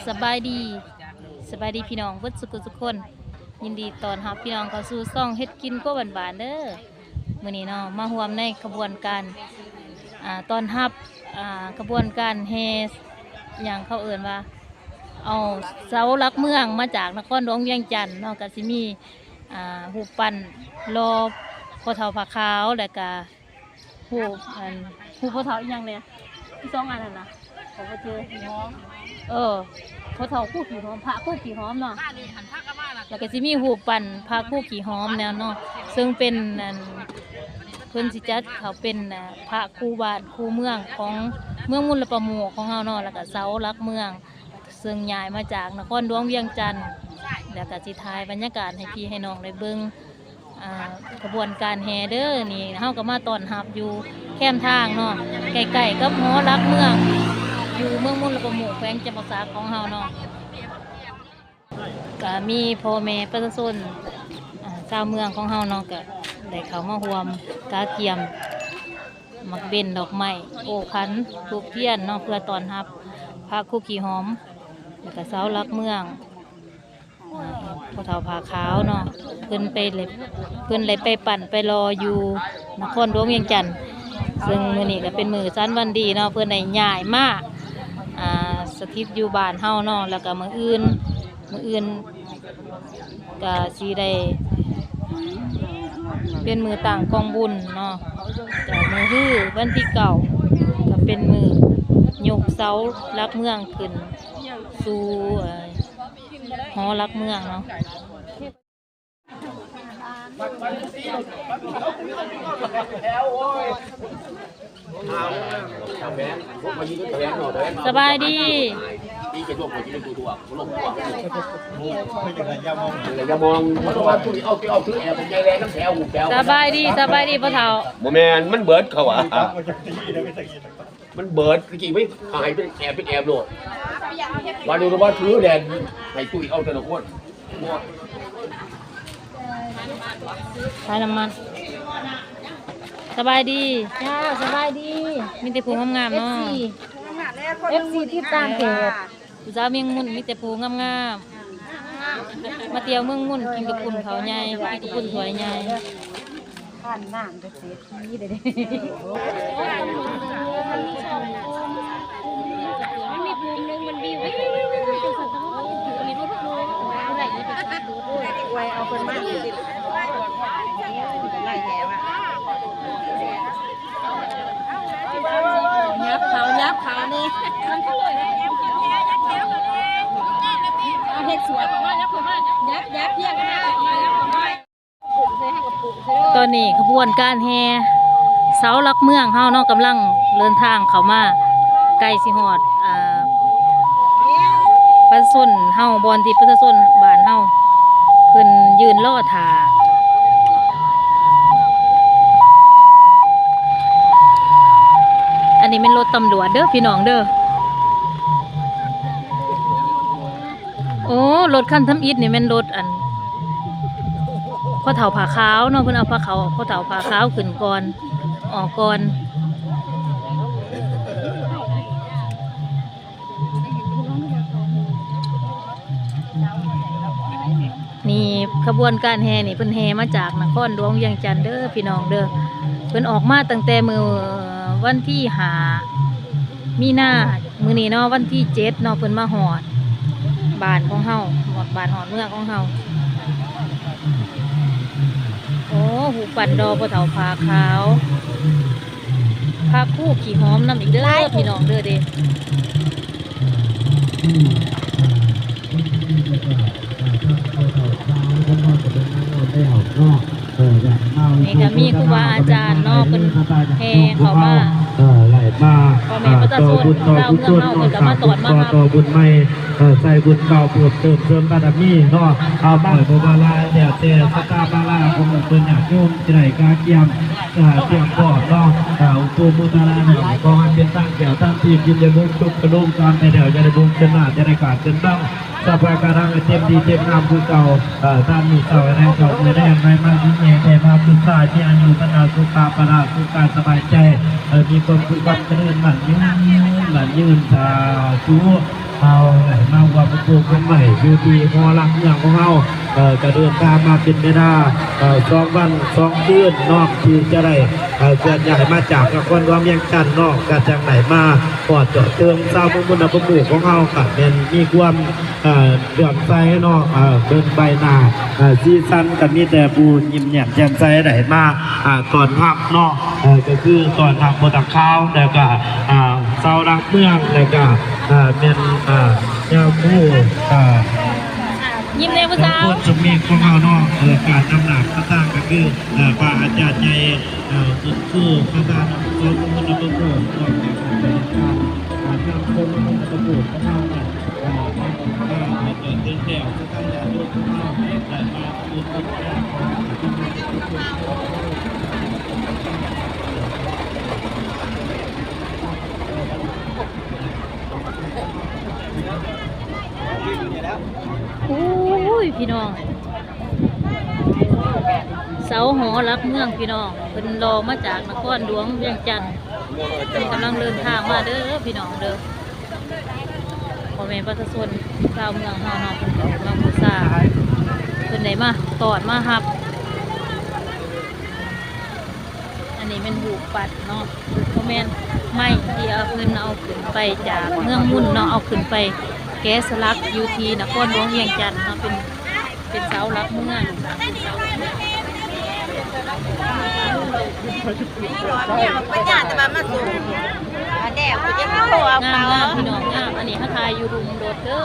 ສະບາຍດີ ສະບາຍດີພີ່ນ້ອງເບິດສຸກຄົນ ຍິນດີຕ້ອນຮັບພີ່ນ້ອງເຂົ້າສູ່ຊ່ອງເຮັດກິນຄົວບ້ານໆເດີ. ມື້ນີ້ເນາະ ມາຮ່ວມໃນຂະບວນການ ອ່າ ຕ້ອນຮັບ ອ່າ ຂະບວນການແຫ່ ຫຍັງເຂົາເອີ້ນວ່າ ເອົາເສົາຫຼັກເມືອງມາຈາກນະຄອນຫຼວງວຽງຈັນເນາະ ກະຊິມີ ອ່າ ຮູບປັ້ນຫຼໍ່ພໍ່ເຖົ້າຜ້າຂາວ ແລ້ວກະ ຮູບ ອັນ ຮູບພໍ່ເຖົ້າອີ່ຫຍັງແດ່ ມີສອງອັນຫັ້ນນະ ຂ້ອຍບໍ່ຈື່ ເອີ ພໍ່ເຖົ້າຄູຂີ້ຫອມ ພະຄູຂີ້ຫອມເນາະ ແລ້ວກະຊິມີຮູບປັ້ນພະຄູຂີ້ຫອມແນວເນາະ ເຊິ່ງເປັນ ອັນ ເພິ່ນຊິຈັດເຂົາເປັນ ອ່າ ພະຄູ່ບ້ານຄູ່ເມືອງຂອງເມືອງມຸນລະປະໂມກຂອງເຮົາເນາະ ແລ້ວກະເສົາຫຼັກເມືອງ ເຊິ່ງຍ້າຍມາຈາກນະຄອນຫຼວງວຽງຈັນ ແລ້ວກະຊິຖ່າຍບັນຍາກາດໃຫ້ພີ່ໃຫ້ນ້ອງໄດ້ເບິ່ງ ອ່າ ຂະບວນການແຫ່ເດີ. ນີ້ເຮົາກະມາຕ້ອນຮັບຢູ່ແຄມທາງເນາະ ໃກ້ໆກັບຫໍຫຼັກເມືອງ ຢູ່ເມືອງມຸນລະປະໂມກ ແຂວງຈຳປາສັກຂອງເຮົາເນາະ ກະມີພໍ່ແມ່ປະຊາຊົນ ອ່າ ຊາວເມືອງຂອງເຮົາເນາະ ກະໄດ້ເຂົ້າມາຮ່ວມກະກຽມ ໝາກເບັນ ດອກໄມ້ ໂອ້ ຂັນ ທູບທຽນເນາະ ເພື່ອຕ້ອນຮັບພະຄູຂີ້ຫອມ ແລ້ວກະເສົາຫຼັກເມືອງ ອ່າ ພໍ່ເຖົ້າຜ້າຂາວເນາະ ເພິ່ນໄປ ເພິ່ນໄດ້ໄປປັ້ນໄປຫຼໍ່ຢູ່ນະຄອນຫຼວງວຽງຈັນ ເຊິ່ງມື້ນີ້ກະເປັນມື້ສັນວັນດີເນາະ ເພິ່ນໄດ້ຍ້າຍມາ ອ່າ ສະຖິດຢູ່ບ້ານເຮົາເນາະ ແລ້ວກະມື້ອື່ນ ມື້ອື່ນ ກະຊິໄດ້ເປັນມື້ຕັ້ງກອງບຸນເນາະ ກະມື້ຮືວັນທີເກົ້າ ກະເປັນມື້ຍົກເສົາຫຼັກເມືອງຂຶ້ນສູ່ ເອີ ຫໍຫຼັກເມືອງເນາະ. ສະບາຍດີ ສະບາຍດີ ສະບາຍດີພໍ່ເຖົ້າ. ບໍ່ແມ່ນ ມັນເບິດເຂົາວ່າ ມັນເບິດ ຕະກີ້ໄປຫາຍເປັນແອບເປັນແອບໂລດ ບາດນີ້ລະມາຖືແລ່ນໃຫ້ຕຸ້ຍເອົາແຕ່ລະຄົນ. ຂາຍນ້ຳມັນ. ສະບາຍດີ. ເຈົ້າ ສະບາຍດີ. ມີແຕ່ຜູ້ງາມໆເນາະ. ເອັຟຊີ ເອັຟຊີຕິດຕາມເພຈ. ຜູ້ສາວວຽງມຸນ ມີແຕ່ຜູ້ງາມໆ. ມາທ່ຽວເມືອງມຸນ ກິນເຂົ້າປຸ້ນເຂົ້າໃຫຍ່ ກິນເຂົ້າປຸ້ນຖ້ວຍໃຫຍ່. ທານນ້ຳ ຫຍັບເຂົ້າ ຫຍັບເຂົ້ານີ້ ເອົາເຮັດສວນ ຫຍັບ ຫຍັບພຽງກັນມາ ຕອນນີ້ຂະບວນການແຫ່ເສົາຫຼັກເມືອງເຮົາເນາະ ກຳລັງເດີນທາງເຂົ້າມາ ໃກ້ຊິຮອດ ອ່າ ປະຊາຊົນເຮົາ ບ່ອນທີ່ປະຊາຊົນບ້ານເຮົາເພິ່ນຢືນລໍຖ້າ. ອັນນີ້ແມ່ນລົດຕຳຫຼວດເດີພີ່ນ້ອງເດີ. ໂອ້ ລົດຄັນທຳອິດນີ້ແມ່ນລົດ ອັນ ພໍ່ເຖົ້າຜ້າຂາວເນາະ ເພິ່ນເອົາຜ້າຂາວ ພໍ່ເຖົ້າຜ້າຂາວຂຶ້ນກ່ອນ ອອກກ່ອນ. ນີ້ຂະບວນການແຫ່ນີ້ ເພິ່ນແຫ່ມາຈາກນະຄອນຫຼວງວຽງຈັນເດີພີ່ນ້ອງເດີ. ເພິ່ນອອກມາຕັ້ງແຕ່ມື້ວັນທີຫ້າ ມີນາ ມື້ນີ້ເນາະ ວັນທີເຈັດເນາະ ເພິ່ນມາຮອດບ້ານຂອງເຮົາ ຮອດບ້ານຮອດເມືອງຂອງເຮົາ. ໂອ້ ຮູບປັ້ນຫຼໍ່ພໍ່ເຖົ້າຜ້າຂາວ ພະຄູຂີ້ຫອມນຳອີກເດີ ພີ່ນ້ອງເດີເດ. ນີ້ກະມີຄູບາອາຈານເນາະ ເພິ່ນແຫ່ເຂົ້າມາ ພໍ່ແມ່ປະຊາຊົນຊາວເມືອງເຮົາ ເພິ່ນກະມາຕ້ອນມາຮັບ ຕໍ່ບຸນໃໝ່ ໃສ່ບຸນເກົ່າ ເພີ່ມເຕີມເສີມບາລະມີເນາະ. ເອົາມາບໍ່ວ່າຫຼາຍ ແລ້ວແຕ່ສັດທາບາລາຂອງເພິ່ນຍາດໂຍມ ຈະໄດ້ກະກຽມ ຕຽມພ້ອມເນາະ. ອົງປູ່ປູຕາລານະ ຂໍໃຫ້ເປັນທາງແກ້ວທາງທີບ ຢູ່ແຕ່ມຸກທຸກກະລຸງ ການໄປແລ້ວຢ່າໄດ້ບຸກຂຶ້ນມາ ຈະໄດ້ການຂຶ້ນບັງ ສະພາການໃຫ້ເຕັມດີເຕັມງາມຄືເກົ່າ. ເອີ ທ່ານມີເຊົາໃຫ້ໄດ້ເຂົ້າ ມື້ແລງໃຫ້ມາຢູ່ແຍງໃຫ້ມາປຶກສາ ທີ່ອາຍຸວັນນະສຸຂະພະລະ ສຸຂະສະບາຍໃຈ ເອີ ມີຄວາມສຸກຄວາມຈະເລີນ ໝັ້ນຍືນ ໝັ້ນຍືນ ສາທຸ. ເຮົາໄດ້ມາຮ່ວມປູກຕົ້ນໄມ້ຢູ່ທີ່ຫໍຫຼັກເມືອງຂອງເຮົາ ເອີ ກະເດີນທາງມາເປັນເວລາ ເອີ ສອງວັນສອງຄືນເນາະ ທີ່ຈະໄດ້ ເອີ ເຄື່ອນຍ້າຍມາຈາກນະຄອນຫຼວງວຽງຈັນເນາະ ກະຈັ່ງໄດ້ມາຮອດຈອດເຖິງຊາວເມືອງມຸນນະປະໂມກຂອງເຮົາ ກະແມ່ນມີຄວາມ ເອີ ເຫຼື້ອມໃສເນາະ ເອີ ເບິ່ງໃບໜ້າ ເອີ ສີສັນກະມີແຕ່ຜູ້ຍິ້ມແຍ້ມແຈ່ມໃສໄດ້ມາ ອາ ຕ້ອນຮັບເນາະ ເອີ ກະຄືຕ້ອນຮັບພໍ່ຕາຂາວ ແລ້ວກະ ອາ ເສົາຫຼັກເມືອງ ແລ້ວກະ ອາ ແມ່ນ ອາ ຍາຄູ ອາ ຍິ້ມແດ່ຜູ້ສາວ ຄົນສົມມີຂອງເຮົາເນາະ ເອີ ການນຳໜ້າຕ່າງໆ ກະຄື ອາ ພະອາຈານໃຫຍ່ ເອີ ຄຸນຄູ ພະບານ ສົມມຸນນະປະໂມກ ອາ ນຳຄົນມຸນນະປະໂມກຂອງເຮົາ ໂອ້ຍ ພີ່ນ້ອງ ເສົາຫໍຫຼັກເມືອງ ພີ່ນ້ອງ ເພິ່ນຫຼໍ່ມາຈາກນະຄອນຫຼວງວຽງຈັນ ເພິ່ນກຳລັງເດີນທາງມາເດີ ພີ່ນ້ອງເດີ. ພໍ່ແມ່ປະຊາຊົນຊາວເມືອງເຮົາເນາະ ເພິ່ນກໍມາບູຊາ ເພິ່ນໄດ້ມາຕ້ອນມາຮັບ. ອັນນີ້ແມ່ນຮູບປັດເນາະ ບໍ່ແມ່ນໄມ້ທີ່ເອົາ ເພິ່ນເອົາຂຶ້ນໄປຈາກເມືອງມຸນເນາະ ເອົາຂຶ້ນໄປແກະສະຫຼັກຢູ່ທີ່ນະຄອນຫຼວງວຽງຈັນເນາະ ເປັນ ເປັນເສົາຫຼັກເມືອງ. ງາມໆ ພີ່ນ້ອງ ງາມ. ອັນນີ້ເຮົາຖ່າຍຢູ່ລຸ່ມລົດເດີ.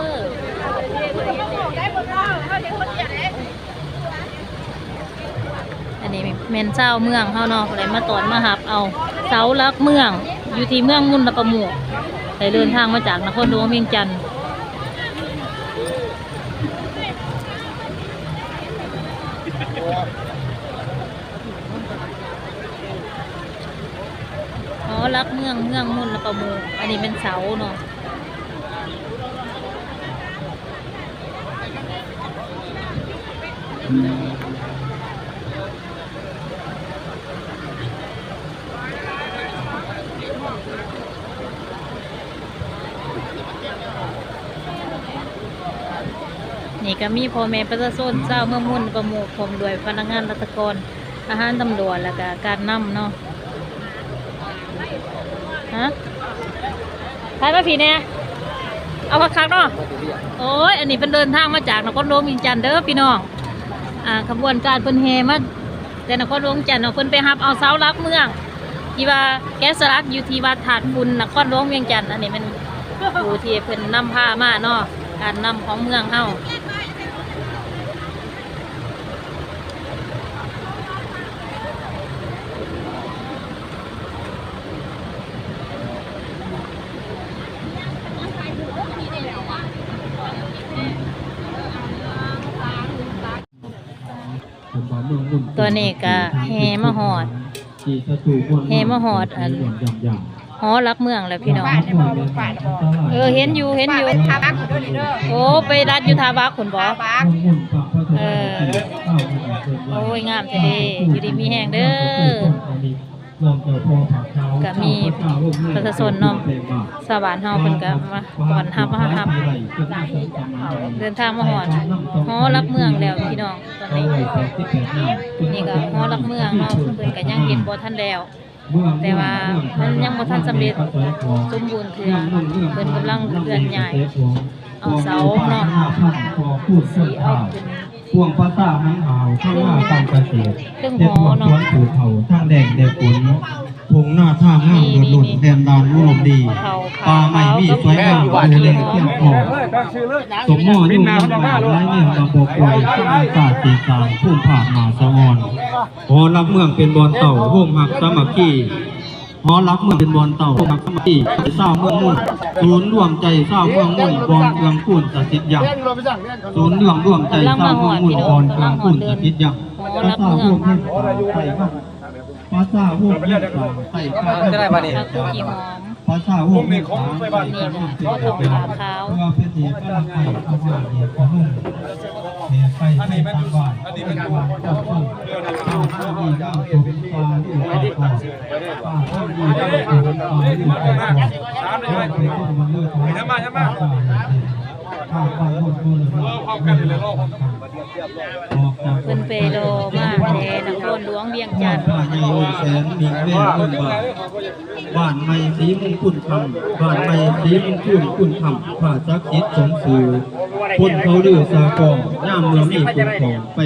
ອັນນີ້ແມ່ນຊາວເມືອງເຮົາເນາະ ໄດ້ມາຕ້ອນມາຮັບເອົາເສົາຫຼັກເມືອງ ຢູ່ທີ່ເມືອງມຸນນະປະໂມກ ໄດ້ເດີນທາງມາຈາກນະຄອນຫຼວງວຽງຈັນ. ຫໍຫຼັກເມືອງ ເມືອງມຸນນະປະໂມກ ອັນນີ້ແມ່ນເສົາເນາະ. ນີ້ກໍມີພໍ່ແມ່ປະຊາຊົນຊາວເມືອງມຸນນະປະໂມກ ພ້ອມດ້ວຍພະນັກງານລັດຖະກອນ ທະຫານ ຕຳຫຼວດ ແລ້ວກະການນຳເນາະ. ຮະ ຖ່າຍມາພີ້ແດ່ ເອົາຄັກໆເນາະ. ໂອ້ຍ ອັນນີ້ເພິ່ນເດີນທາງມາຈາກນະຄອນຫຼວງວຽງຈັນເດີພີ່ນ້ອງ. ອ່າ ຂະບວນການເພິ່ນແຫ່ມາແຕ່ນະຄອນຫຼວງວຽງຈັນເນາະ ເພິ່ນໄປຮັບເອົາເສົາຫຼັກເມືອງ ທີ່ວ່າແກະສະຫຼັກຢູ່ທີ່ວັດທາດຝຸ່ນ ນະຄອນຫຼວງວຽງຈັນ. ອັນນີ້ແມ່ນຜູ້ທີ່ເພິ່ນນຳພາມາເນາະ ການນຳຂອງເມືອງເຮົາ. ຕອນນີ້ກະແຫ່ມາຮອດ ແຫ່ມາຮອດອັນ ຫໍຫຼັກເມືອງແລ້ວພີ່ນ້ອງ. ເອີ ເຫັນຢູ່ ເຫັນຢູ່. ໂອ້ ໄປລັດຢູ່ທ່າບັກພຸ້ນບໍ? ເອີ ໂອ້ຍ ງາມແທ້ເດ. ຢູ່ດີມີແຮງເດີ. ກະມີປະຊາຊົນເນາະ ຊາວບ້ານເຮົາເພິ່ນກະມາຕ້ອນຮັບ ມາຮັບ ເດີນທາງມາຮອດຫໍຫຼັກເມືອງແລ້ວພີ່ນ້ອງ. ຕອນນີ້ ນີ້ກໍຫໍຫຼັກເມືອງເນາະ ເພິ່ນກໍຍັງເຮັດບໍ່ທັນແລ້ວ ແຕ່ວ່າມັນຍັງບໍ່ທັນສຳເລັດສົມບູນເທື່ອ ເພິ່ນກຳລັງເຄື່ອນຍ້າຍເອົາເສົາເນາະ ຊິເອົາຂຶ້ນ ພວກພາສາຫາງຫາວ ທາງໜ້າການກະເສດ ເຮັດຮ່ວມສວນປູກເຂົ້າ ທາງແລ້ງແລ້ງຝົນ ທົ່ງນາທາງງາມໂດດດົນ ແດນດ່ານອຸດົມດີ ປ່າໄມ້ມີສວຍງາມ ແມ່ນຢູ່ ຢູ່ແລ້ງພຽງພໍ ສົມມໍຢູ່ນຳໄມ້ຫຼາຍແນວນຳບໍ່ປ່ວຍ ທຳມະຊາດສີສາງ ພູມພາບໜ້າສະອອນ ຫໍຫຼັກເມືອງເປັນບ່ອນເຕົ້າ ໂຮມຮັກສາມັກຄີ ຫໍຫຼັກເມືອງເປັນບ່ອນເຕົ້າ ໂຮມຮັກສາມັກຄີ ຊາວເມືອງມຸນ ສູນລວມໃຈຊາວເມືອງມຸນ ບ່ອນເກື້ອງຄູນສະຖິດຢັ້ງ ສູນລວມ ລວມໃຈຊາວເມືອງມຸນ ບ່ອນເກື້ອງຄູນສະຖິດຢັ້ງ ປະຊາໂຮມເຮັດສາງໃສ່ ປະຊາໂຮມເຮັດສາງໃສ່ ຈະໄດ້ບາດນີ້ ຜັກກູດຈີ່ຫອມ ປະຊາໂຮມເຮັດສາງໃສ່ ນີ້ເນາະ ເຂົາເອົາຜ້າຂາວ ເພື່ອເປັນເອກະລັກໄວ້ ເອົາມາເຮັດຂະໜົມ ອັນນີ້ແມ່ນ ອັນນີ້ແມ່ນ ເພິ່ນໄປລໍມາແຕ່ນະຄອນຫຼວງວຽງຈັນ ບ້ານໃໝ່ສີມຸງຄຸນຄຳ ບ້ານໃໝ່ສີມຸງຄຸນຄຸນຄຳ ພະສັກສິດສົມຊື່ ຄົນເຜົ່າລືຊາກອງ ຍາມເມື່ອມີຄົນຂອງ ໄປ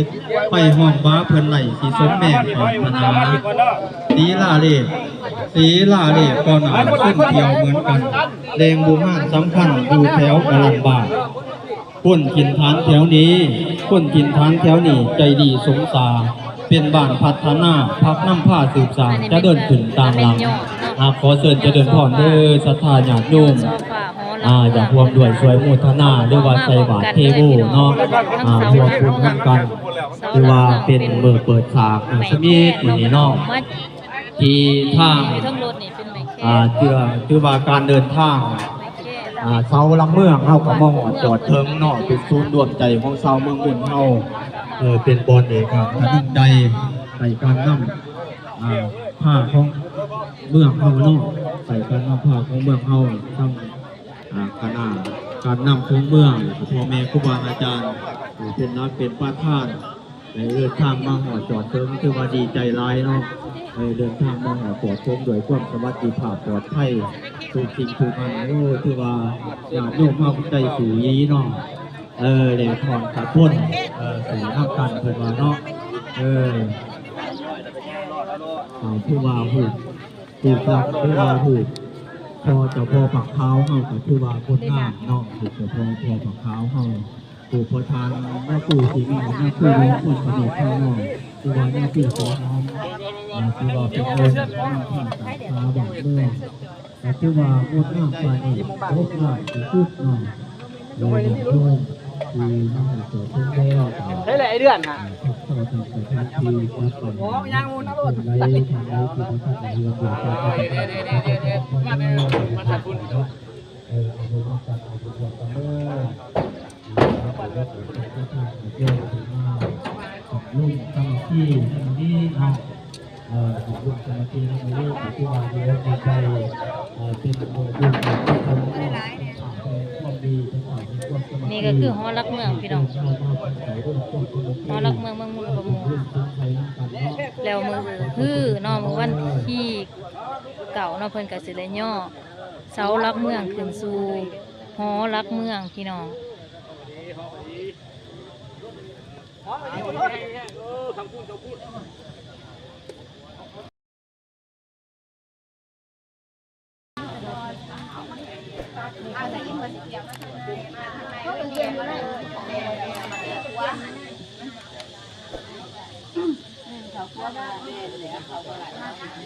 ໄປຮ້ອງບາເພິ່ນໄດ້ ຊິສົມແມງປາດຖະໜາ ສີລາເລກ ສີລາເລກຕໍ່ໜ້າຊົນທ່ຽວເໝືອນກັນ ແຫຼ່ງບູຮານສຳຄັນຢູ່ແຖວກະລັນບ້ານ ຄົນຖິ່ນຖານແຖວນີ້ ຄົນຖິ່ນຖານແຖວນີ້ໃຈດີສົງສາ ເປັນບ້ານພັດທະນາ ພັກນຳພາສືບສ້າງຈະເດີນຂຶ້ນຕາມຫຼັງ. ຫາກຂໍເຊີນຈະເດີນພອນເດີ ສັດທາຍາດໂຍມ ອາ ຢາກຮ່ວມດ້ວຍຊ່ວຍໂມທະນາ ຫຼືວ່າໃສ່ບາດເທໂວເນາະ ອາ ຮ່ວມບຸນນຳກັນ ຖືວ່າເປັນມື້ເປີດສາກ ມື້ສະມິດມື້ນີ້ເນາະ ທີ່ທາງ ອ່າ ເທື່ອ ຖືວ່າການເດີນທາງ ອ່າ ເສົາຫຼັກເມືອງເຮົາກໍມາຮອດຈອດເຖິງເນາະ ເປັນສູນລວມໃຈຂອງຊາວເມືອງມຸນເຮົາ ເອີ ເປັນບ່ອນເອກະທະນຳໃຈໃຫ້ການນຳ ອ່າ ພາຂອງເມືອງເຮົາເນາະ ໃຫ້ການນຳພາຂອງເມືອງເຮົາ ທັງ ອ່າ ຄະນະການນຳຂອງເມືອງ ແລະ ກໍພໍ່ແມ່ຄູບາອາຈານ ຜູ້ເປັນຫຼັກເປັນປະທານ ໄດ້ເດີນທາງມາຮອດຈອດເຖິງ ຖືວ່າດີໃຈຫຼາຍເນາະ ໄດ້ເດີນທາງມາຮອດຈອດເຖິງດ້ວຍຄວາມສະຫວັດດີພາບປອດໄພທຸກສິ່ງທຸກອັນ. ໂອ້ ຖືວ່າຍາດໂຍມເຮົາໃຈສູ້ອີ່ຫຼີເນາະ ເອີ ແລະ ຖອນຂະພົນ ເອີ ສູ້ນຳກັນເພິ່ນວ່າເນາະ ເອີ ເອົາ ຖືວ່າຮູບ ຮູບຫຼັກ ຫຼືວ່າຮູບພໍ່ເຈົ້າພໍ່ຜາຂາວເຮົາ ກໍຖືວ່າງົດງາມເນາະ ຮູບເຈົ້າພໍ່ ພໍ່ຜາຂາວເຮົາ ຮູບພໍ່ທ່ານນາຄູສີມີ ນາຄູຫຼວງພົນສະເໜ່ຂາວນ້ອຍ ຫຼືວ່ານາຄູສອນຫອມ ອ່າ ຖືວ່າເປັນອົງນຳພາສາສາບ້ານເມືອງ ກໍຖືວ່າງົດງາມປານີດ ງົດງາມທີ່ສຸດເນາະ. ໂດຍຍາດໂຍມທີ່ມາຮອດຈອດເຖິງແລ້ວ ໃສລະໄອ້ເດືອນນະ? ໂອ້ ຍ່າງໝູນະໂລດ ໄດ້ທາງໃດທີ່ບໍ່ທັນໄດ້ເຮືອນຢູ່ ມາແຕ່ ມາແຕ່ພຸ້ນ ເອີ ເອົາບຸນນຳກັນ ເອົາບຸນຮ່ວມກັນເດີ ເອີ ເປັນບຸນສາມັກຄີໃນມື້ນີ້ເນາະ ເອີ ເປັນບຸນສາມັກຄີໃນມື້ນີ້ ກໍຖືວ່າດີອົກດີໃຈ ເອີ ເປັນບຸນກຸສົນເນາະ ເປັນພາບແຫ່ງຄວາມດີ ເປັນພາບແຫ່ງຄວາມສາມັກຄີ ນີ້ກໍຄືຫໍຫຼັກເມືອງພີ່ນ້ອງ ຫໍຫຼັກເມືອງເມືອງມຸນລະມຸງ ແລ້ວມື້ຮືເນາະ ມື້ວັນທີເກົ້າເນາະ ເພິ່ນກໍຊິໄດ້ຍໍ ເສົາຫຼັກເມືອງຂຶ້ນສູ່ຫໍຫຼັກເມືອງພີ່ນ້ອງ.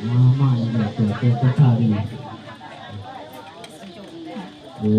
ມາ ມາ ມາ ເຈົ້າ ເຈົ້າ ເຈົ້າ ເຈົ້າ ໂອ້